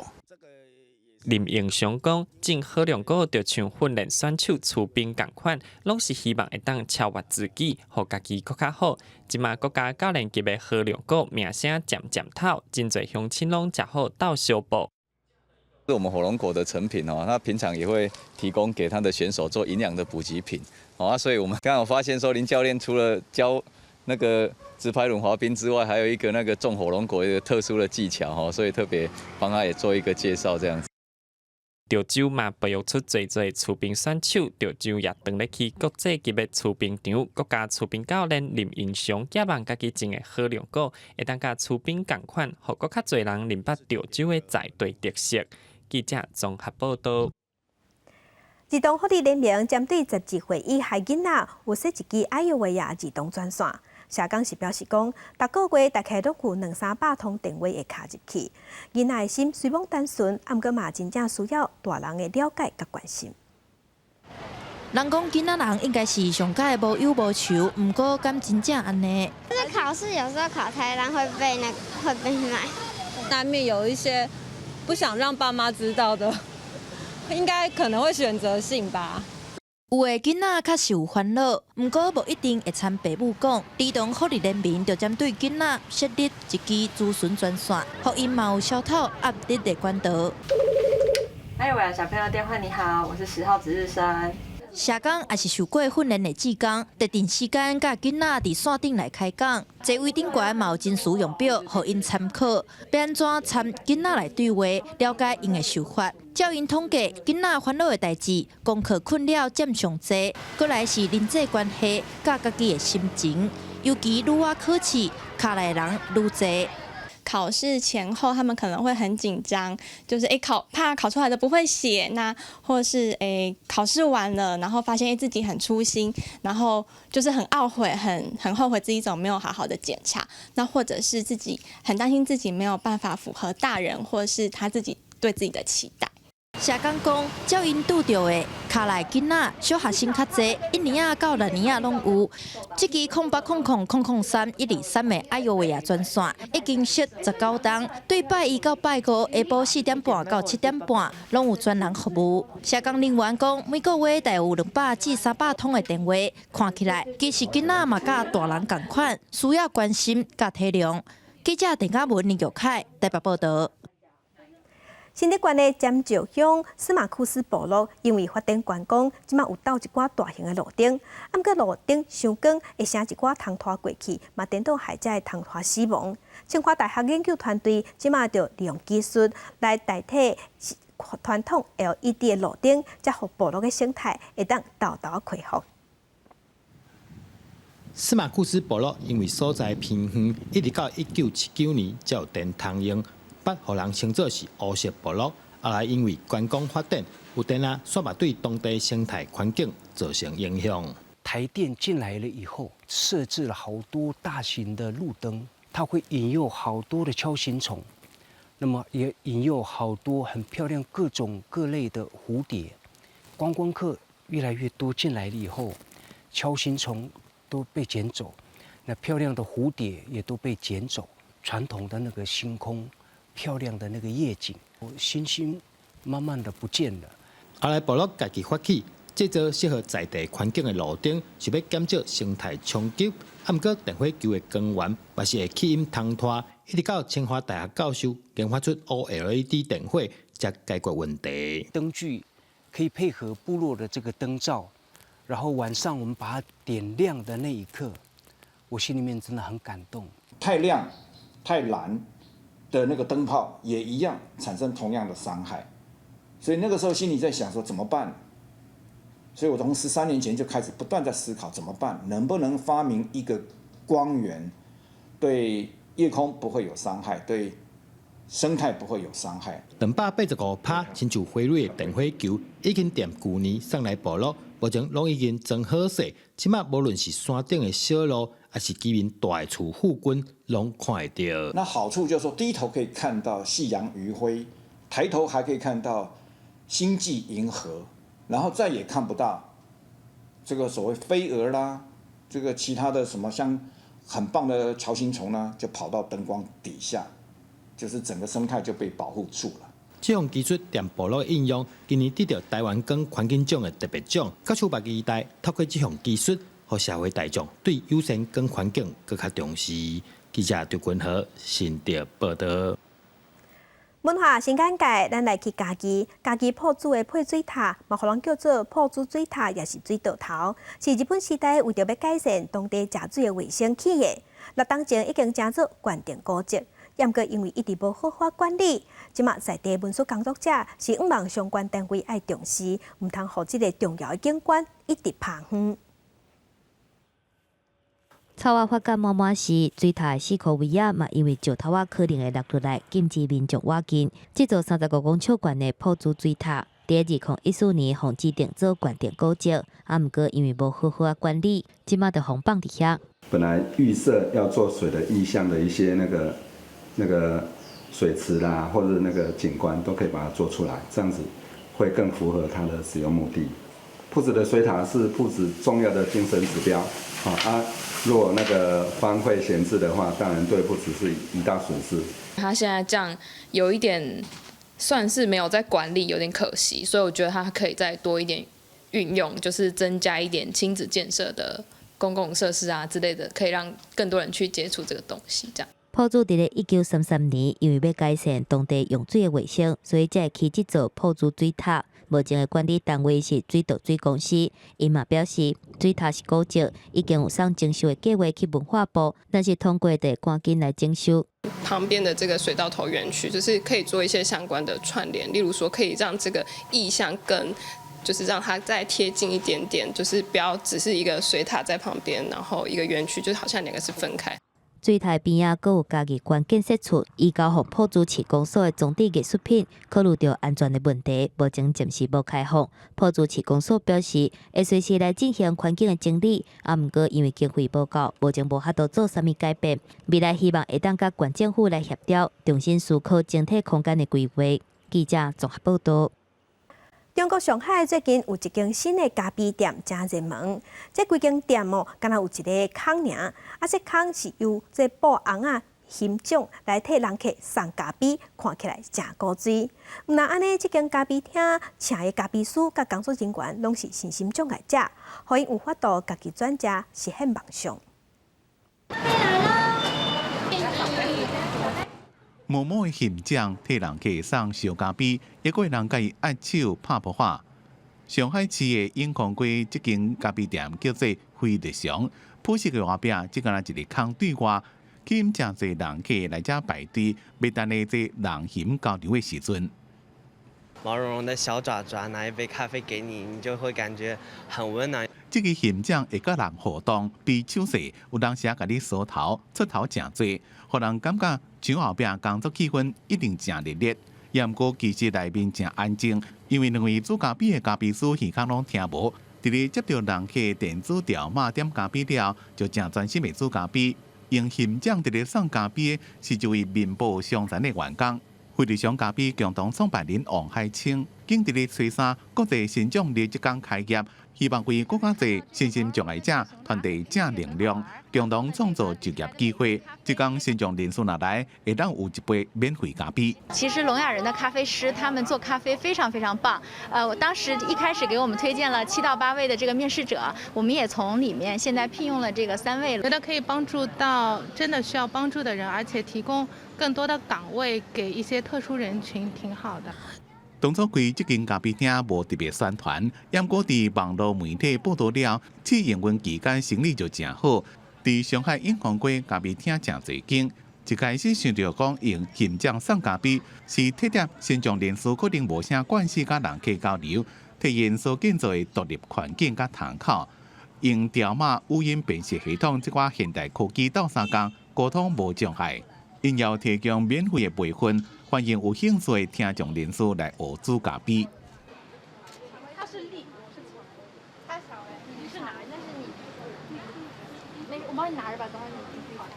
林英雄講，種火龍果就像訓練選手出兵仝款，攏是希望會當超越自己，予家己閣較好。這馬國家教練級的火龍果名聲漸漸透，真濟鄉親攏食好鬥相報。是我們火龍果的成品哦，他平常也會提供給他的選手做營養的補給品。哦啊，所以我們剛好發現說，林教練除了教那個直排輪滑冰之外，還有一個那個種火龍果一個特殊的技巧哈，所以特別幫他也做一個介紹這樣子。潮州嘛培育出濟濟出兵選手，潮州也當咧去國際級的出兵場。國家出兵教練林英雄寄望家己種的火龍果，會當佮出兵仝款，予閣較濟人認捌潮州的在地特色。記者綜合報道。兒童福利聯盟針對12歲以下囡仔，有設一支愛喲喂呀兒童專線。社工是表示講，逐個月大概攏有兩三百通電話會敲入去。囡仔的心雖罔單純，毋過嘛真正需要大人的了解佮關心。人講囡仔人應該是上佳無憂無愁，毋過敢真正按呢？就是考試有時候考太爛會被那會被罵。難免有一些不想讓爸媽知道的，應該可能會選擇性吧。有的囡仔確實有煩惱，毋過無一定會參爸母講。兒童福利聯盟就針對囡仔設立一支諮詢專線，予𪜶嘛有消透壓力的管道。愛喲喂呀小朋友電話，你好，我是10號值日生。社工也是受過訓練的志工，特定時間佮囡仔佇線頂來開講，座位頂懸嘛有真實用表，予𪜶參考，欲按怎參囡仔來對話，了解𪜶的想法。照𪜶統計，囡仔煩惱的代誌，功課困擾佔上濟，閣來是人際關係佮家己的心情，尤其愈倚考試，跤內的人愈濟。考試前後，他們可能會很緊張，就是誒考怕考出來的不會寫，那或是誒考試完了，然後發現誒自己很粗心，然後就是很懊悔，很後悔自己怎麼沒有好好的檢查，那或者是自己很擔心自己沒有辦法符合大人或是他自己對自己的期待。社工講，照𪜶拄著的跤內囡仔，小學生較濟，1年仔到6年仔攏有。這支0800 003 123的愛喲喂啊專線已經設19冬，對拜一到拜五下晡4點半到7點半，攏有專人服務。社工人員講，每個月大約有200至300通的電話，看起來其實囡仔嘛佮大人仝款，需要關心佮體諒。記者鄭嘉文、林玉凱台北報導。新竹縣的尖石鄉司馬庫斯部落，因為發展觀光，這馬有鬥一寡大型的路燈。啊，毋過路燈傷光，會成一寡蟲豸過去，嘛顛倒害這个蟲豸死亡。清華大學研究團隊這馬就利用技術來代替傳統 LED 的路燈，才予部落的生態會當沓沓恢復。司馬庫斯部落因為所在偏遠，一直到1979年才有電通用。捌予人稱做是烏色部落，後來因為觀光發展，有電啊，煞嘛對當地生態環境造成影響。台電進來了以後，設置了好多大型的路燈，它會引誘好多的鍬形蟲，那麼也引誘好多很漂亮各種各類的蝴蝶。觀光客越來越多進來了以後，鍬形蟲都被撿走，那漂亮的蝴蝶也都被撿走，傳統的那個星空。漂亮的那個夜景，星星慢慢的不見了。後來部落家己發起製造適合在地環境的路燈，是欲減少生態衝擊。啊，毋過電火球的光源嘛是會吸引蟲豸，一直到清華大學教授研發出 OLED 電火，才解決問題。燈具可以配合部落的這個燈罩，然後晚上我們把它點亮的那一刻，我心裡面真的很感動。太亮、太藍的那個燈泡也一樣產生同樣的傷害，所以那個時候心裡在想說怎麼辦？所以我從13年前就開始不斷在思考怎麼辦，能不能發明一個光源，對夜空不會有傷害，對生態不會有傷害。285拍親像花蕊的電火球，已經踮舊年送來部落，目前攏已經裝好勢。這馬無論是山頂的小路，抑是居民蹛的厝附近，攏看會著。那好處就是說，低頭可以看到夕陽餘暉，抬頭還可以看到星際銀河，然後再也看不到這個所謂飛蛾啦，這個其他的什麼像很棒的鍬形蟲呢，就跑到燈光底下，就是整個生態就被保護住了。這項技術踮部落應用，今年得著台灣光環境獎的特別獎。教授嘛期待透過這項技術，予社會大眾對友善光環境閣較重視。記者張君和新竹報導。文化新簡介，咱來去嘉義。嘉義朴子的配水塔，嘛予人叫做朴子水塔，抑是水道頭，是日本時代為著欲改善當地食水的衛生起的。6冬前已經成做縣定古蹟，毋過因為一直無好好管理，這馬在地文史工作者是向望相關單位愛重視，毋通予這个重要的景觀一直拋荒。草仔發甲滿滿時，水塔的四箍圍仔嘛，因為石頭仔可能會落落來，禁止民眾倚近。這座35公尺懸的朴子水塔，佇2014年予指定做縣定古蹟，啊，毋過因為無好好仔管理，這馬就予放佇遐。本來預設要做水的意象的一些那個水池啦，或者那個景觀，都可以把它做出來，這樣子會更符合它的使用目的。朴子的水塔是朴子重要的精神指標，啊，如果那個荒廢閒置的話，當然對朴子是一大損失。他現在這樣有一點算是沒有在管理，有點可惜，所以我覺得他可以再多一點運用，就是增加一點親子建設的公共設施啊之類的，可以讓更多人去接觸這個東西。這樣。朴子佇咧1933年，因為欲改善當地用水的衛生，所以才會起這座朴子水塔。目前的管理單位是水道水公司，𪜶嘛表示水塔是古蹟，已經有送整修的計劃去文化部，若是通過就會趕緊來整修。旁邊的這個水道頭園區，就是可以做一些相關的串聯，例如說可以讓這個意象更，就是讓它再貼近一點點，就是不要只是一個水塔在旁邊，然後一個園區，就好像兩個是分開。水塔邊仔閣有嘉義縣建設處移交予朴子市公所的裝置藝術品，考慮著安全的問題，目前暫時無開放。朴子市公所表示，會隨時來進行環境的整理，啊，毋過因為經費無夠，目前無法度做啥物改變。未來希望會當佮縣政府來協調，重新思考整體空間的規劃。記者綜合報導。中國上海最近有一間新的咖啡店誠熱門，這規間店哦，敢若有一个空爾，啊，這空是由這布尪仔熊掌來替人客送咖啡，看起來誠古錐。毋但按呢，這間咖啡廳請的咖啡師佮工作人員攏是身心障礙者，予𪜶有法度家己轉食，實現夢想。來毛毛的熊掌替人客送燒咖啡，抑閣會人共伊握手拍噗仔。上海市的永康街這間咖啡店叫做飛日常，鋪設的外壁只敢若一个空對外，吸引誠濟人客來遮排隊，欲等咧這人熊交流的時陣。毛茸茸的小爪爪，拿一杯咖啡給你，你就會感覺很溫暖。這个熊掌會佮人互動，比手勢，有當時共你梳頭、出頭誠濟，予人感覺牆後壁工作氣氛一定誠熱烈。也毋過其實內面誠安靜，因為兩位煮咖啡的咖啡師耳孔攏聽無，佇咧接著人客電子條碼點咖啡了，就誠專心的煮咖啡。用熊掌佇咧送咖啡的是一位面部傷殘的員工。飛日常咖啡共同創辦人王海清，今佇咧初三國際身障日這工開業，希望為閣較濟身心障礙者傳遞正能量，共同創造就業機會。這工身障人士若來，會當有一杯免費咖啡。其實聾啞人的咖啡師，他們做咖啡非常非常棒。我當時一開始給我們推薦了7到8位的這個面試者，我們也從裡面現在聘用了這個三位。覺得可以幫助到真的需要幫助的人，而且提供更多的崗位給一些特殊人群，挺好的。當初開這間咖啡廳無特別宣傳，毋過佇網路媒體報導了，試營運期間生意就誠好。佇上海永康街咖啡廳誠濟間，一開始想著講用熊掌送咖啡，是體貼身障人士可能無啥關係佮人客交流，替𪜶所建造的獨立環境佮窗口，用條碼語音辨識系統這款現代科技鬥相共，溝通無障礙。𪜶也提供免費的培訓，歡迎有興趣的聽障人士來學煮咖啡。他是立，是他小哎，你是拿，那是你，沒，我幫你拿着吧，等會你繼續。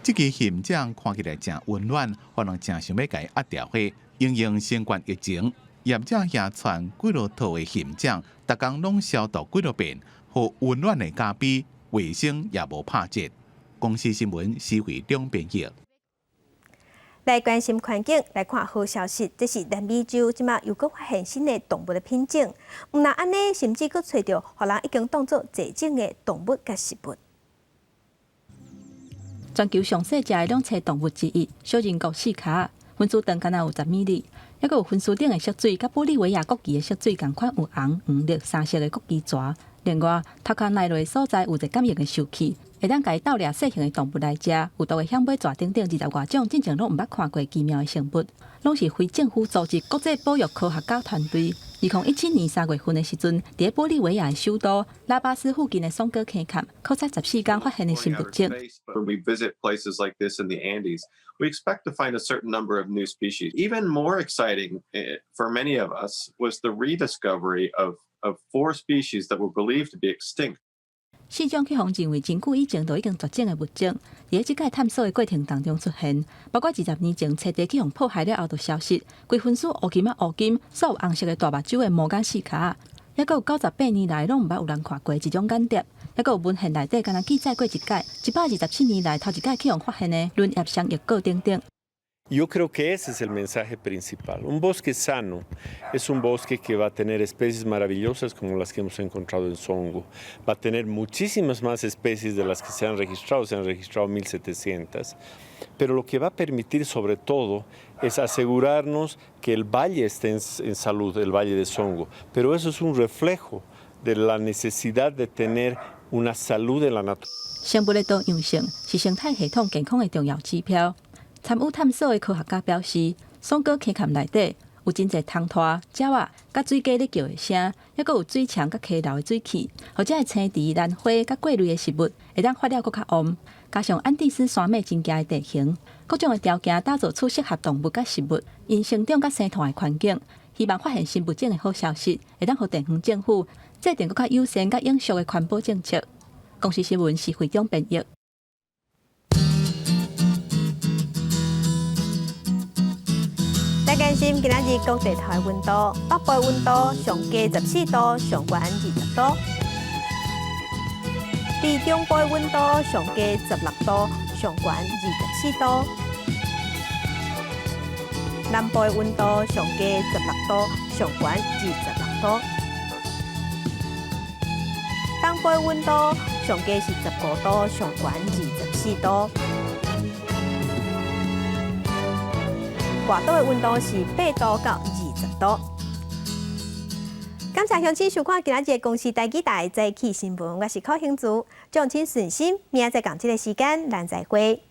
這个熊掌看起來誠溫暖，予人誠想欲共伊壓牢伙。因應新冠疫情，業者也傳幾落套的熊掌，逐工攏消毒幾落遍，予溫暖的咖啡，衛生也無拍折。公視新聞施惠兩編譯。來關心環境，來看好消息，這是南美洲這馬又閣發現新的動物的品種。毋但按呢，甚至閣揣著，予人已經當做絕種的動物佮食物。全球上細隻的兩棲動物之一，小人國四跤，分子長敢若有10米，抑閣有分子頂的色水，佮玻利維亞國旗的色水仝款，有紅、黃、綠三色的國旗蛇。另外，頭殼內內所在有一個感應的受器，會當共伊鬥掠細型的動物來食。有毒的響尾蛇等等20外種，之前攏毋捌看過奇妙的生物，攏是非政府組織國際保育科學家團隊。2017年3月份的時陣，佇玻利維亞的首都拉巴斯附近的松哥溪坎考察14工發現的新物種。 When we visit places like this in the Andes, we expect to find a certain number of new species. Even more exciting for many of us was the rediscovery of four species that were believed to be extinct. 四種去予認為真久以前就已經絕種的物種，佇這擺探索的過程當中出現，包括20年前棲地去予破壞了後就消失，規分屬烏金仔烏金，所有紅色的大目睭的魔眼四跤，抑閣有98年來攏毋捌有人看過一種眼蝶，抑閣有文獻內底敢若記載過一擺，127年來頭一擺去予發現的輪葉雙翼麼等等。Yo creo que ese es el mensaje principal. Un bosque sano es un bosque que va a tener especies maravillosas como las que hemos encontrado en Zongo. Va a tener muchísimas más especies de las que se han registrado 1700. Pero lo que va a permitir sobre todo es asegurarnos que el valle esté en salud, el valle de Zongo. Pero eso es un reflejo de la necesidad de tener una salud en la naturaleza. 生物的多樣性是生態系統健康的重要指標。參與探索的科學家表示，桑哥溪崁內底有真濟蟲豸、鳥仔、佮水雞咧叫的聲，猶閣有水牆佮溪流的水汽，予遮的青池、蘭花佮過濾的食物會當發了閣較旺。加上安第斯山脈真崎的地形，各種的條件打造出適合動物佮植物𪜶生長佮生態的環境。希望發現新物種的好消息，會當予地方政府制定閣較友善佮永續的環保政策。公視新聞是會長編譯。來關心今仔日各地頭的溫度，北部溫度上低14度，上懸20度；佇中部的溫度上低16度，上懸24度；南部的溫度上低16度，上懸26度；東部的溫度上低是15度，上懸24度。外島的溫度是8度到20度。感謝鄉親收看今仔日的公視台語台早起新聞，我是柯興竹，眾請順心，明仔載仝這个時間，咱再會。